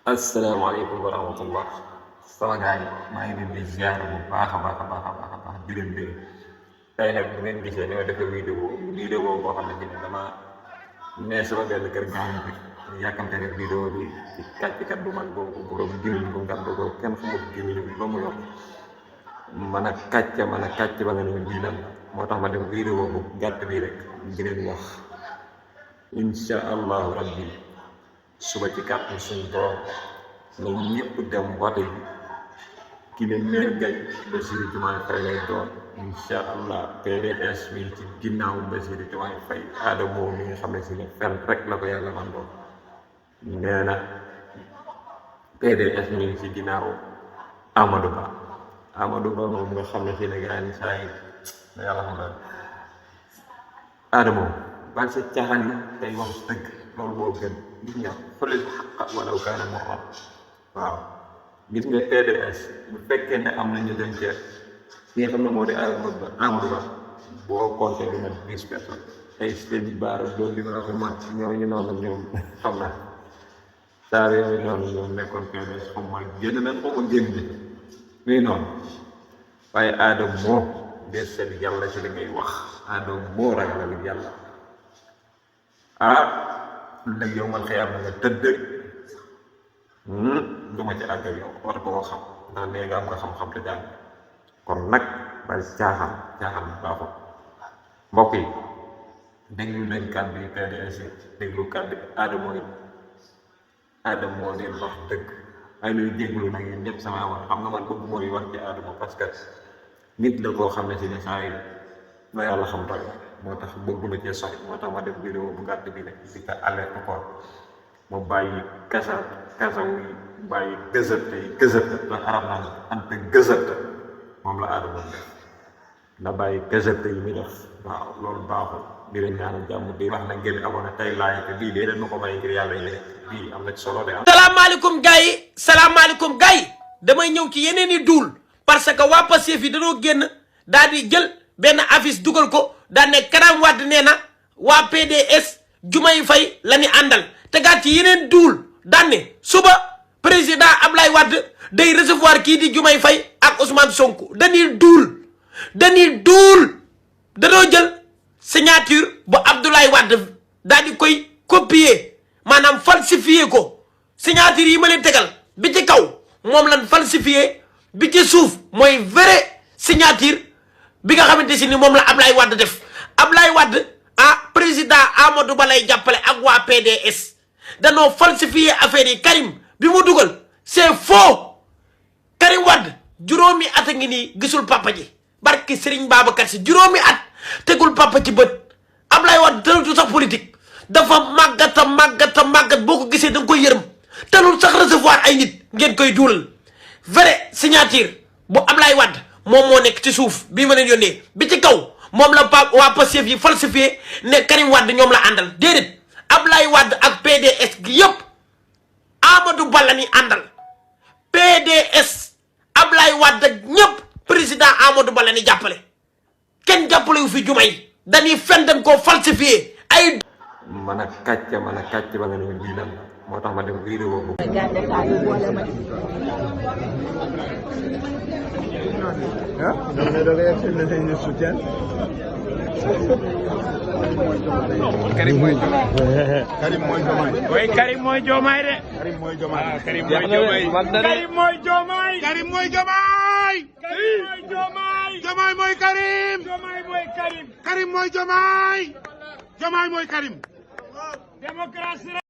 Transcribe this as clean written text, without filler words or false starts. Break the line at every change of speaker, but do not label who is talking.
asalaamaaleykum wa rahmatullah sama gars yi maa ngi leen di ziar bu baax a baax a baax a baax a baax di leen dégg tey nag bu ngeen gisee ni ma defee vidéo boo xam ne dama ne sama benn kër gaañu bi yàkkamte rek vidéo bi ci kàccikat bu mag boobu borom gémmiñ bu ngand boobu kenn xamul gémmiñ bi ba mu yor mën a kàcc ba nga ne lii lan moo tax ma def vidéo bu gàtt bi rek di leen wax insha allahu rabbi suba ci kàttan suñu borom la ñëpp dem wate yi ki leen leen gay Bassirou Diomaye Faye lay doon insha allah PDS mi ci ginnaaw Bassirou Diomaye Faye Adamo mi nga xam ne si ne fen rek la ko yàlla man doon nee na PDS mi ci ginnaaw Amadou Ba moom nga xam ne si ne gaa ni saa yi na yàlla xam na Adamo bal sa caaxaan yi tey wax dëgg loolu moo gën gis nga xolil xaq walaw kaana mu'min waaw gis nga PDS bu fekkee ne am nañu dem ca li nga xam ne moo di Amadou Ba boo compté du mat 10 personnes ay seen baara doon li ma wax man ñooñu noonu ñoom xam na saa yooyu noonu ñoom nekkoon PDS xaw ma génn nañ xaw ma génn nii noonu waaye Adamo moo des seen yàlla ci li ngay wax Adamo moo ragal yàlla léegi yow man xëy na nga tëdd du ma ci àgg yow war koo xam ndax nee nga am nga xam-xam te jàng kon nag bari caaxaan baaxul mbokk yi déglu leen kàddu yi PDS déglu kàddu Adamo moo leen wax dëgg waaye luy déglu nag yéen ñëpp sama wax xam nga man bëgg mooy wax ci Adamo parce que nit la koo xam ne si ne saa yi la yàlla xam doy moo tax bëgguma cee sori moo tax ma def vidéo bu gàtt bi nag di ko alerte ko mu bàyyi kasaw yi bàyyi gëzërte la arab naan ante gëzërte moom la Adamo def na bàyyi gëzërte yi muy def waaw loolu baaxul di leen ñaanal jàmm di wax na ngeen abonné tey laaj te bii dee nu ko may ngir yàlla yi bii am na ci solo de
salaamaaleykum gars yi damay ñëw ci yeneen i duul parce que waa Pastef yi dañoo génn daal di jël benn affiche dugal ko daan ne Karim Wade nee na waa PDS Diomaye Faye la ñu àndal te gaat ci yeneen duul daan ne suba président Ablaye Wade day recevoir kii di Diomaye Faye ak Ousmane Sonko dañuy duul danoo jël signature bu Abdoulaye Wade daal di koy copier maanaam falsifier ko signature yi ma leen tegal bi ci kaw moom lan falsifier bi ci suuf mooy vrai signature bi nga xamante si ni moom la Ablaye Wade def Ablaye Wade président Amadou Ba lay jàppale ak waa PDS danoo falsifié affaire yi Karim bi mu dugal c'est faux Karim Wade juróomi at a ngi nii gisul papa ji barki Serigne Babacar Si juróomi at tegul papa ci bët Ablaye Wade tëlatu sax politique dafa màggat boo ko gisee da nga koy yërëm telul sax recevoir ay nit ngeen koy duulal vrai signature bu Ablaye Wade moom moo nekk ci suuf bii ma leen yónnee bi ci kaw moom la waa Pastef yi falsifié ne Karim Wade ñoom la àndal déedéet Ablaye Wade ak PDS gi yëpp Amadou Ba la ñuy àndal PDS Ablaye Wade ak ñëpp président Amadou Ba la ñuy jàppale kenn jàppale wu fi Diomaye dañuy fen dañ koo falsifié ay
mën a kàcc ba nga ne lii lan moo tax ma def vidéo bu
Karim mooy Diomaye. Oui, Karim mooy Diomaye de. Karim mooy Diomaye. Karim mooy Diomaye. Karim mooy Diomaye. Karim mooy Diomaye. Karim mooy Diomaye. Diomaye mooy Karim. Diomaye mooy Karim. Karim mooy Diomaye. Diomaye mooy Karim. Démocratie.